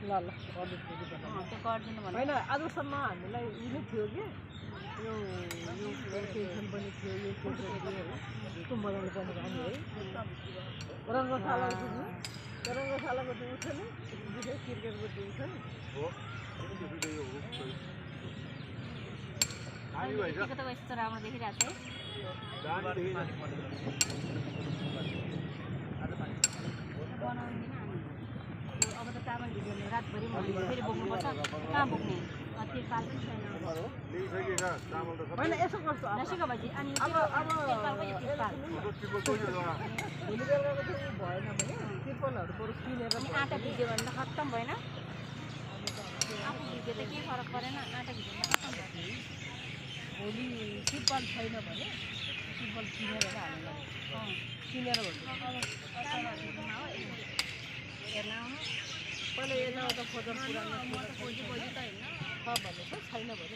ल ल गरिदिन्छु त्यो गरिदिनु भन्नु होइन आजसम्म हामीलाई उयो थियो कि यो टेन्सन पनि थियो यो यस्तो मजाले पनि खाने है रङ्गशालाको टिम त्यो रङ्गशालाको टिम छ नि विशेष क्रिकेटको टिम छ नि यतिको त यस्तो राम्रो देखिरहेको छ है बनाउँदिन हामी अब त चामल भिजेर रातभरि फेरि बोक्नुपर्छ कहाँ बोक्ने तिरपाल पनि छैन होइन यसो गर्छु नसिक भएपछि अनि अब तिरपालको यो तिरपाल भोलि बेलुकाको चाहिँ भएन भने तिरपालहरू बरु किनेर अनि आँटा भिज्यो भने त खत्तम भएन आफू भिज्यो त केही फरक परेन आँटा भिज्यो भने खत्तम भयो भोलि तिरपाल छैन भने तिरपाल किनेर हामीलाई किनेर भन्नु हेर्न आउनु पहिला हेर्न आउँदा खोजेर पुरानो म त खोजी त होइन छ भने छैन भने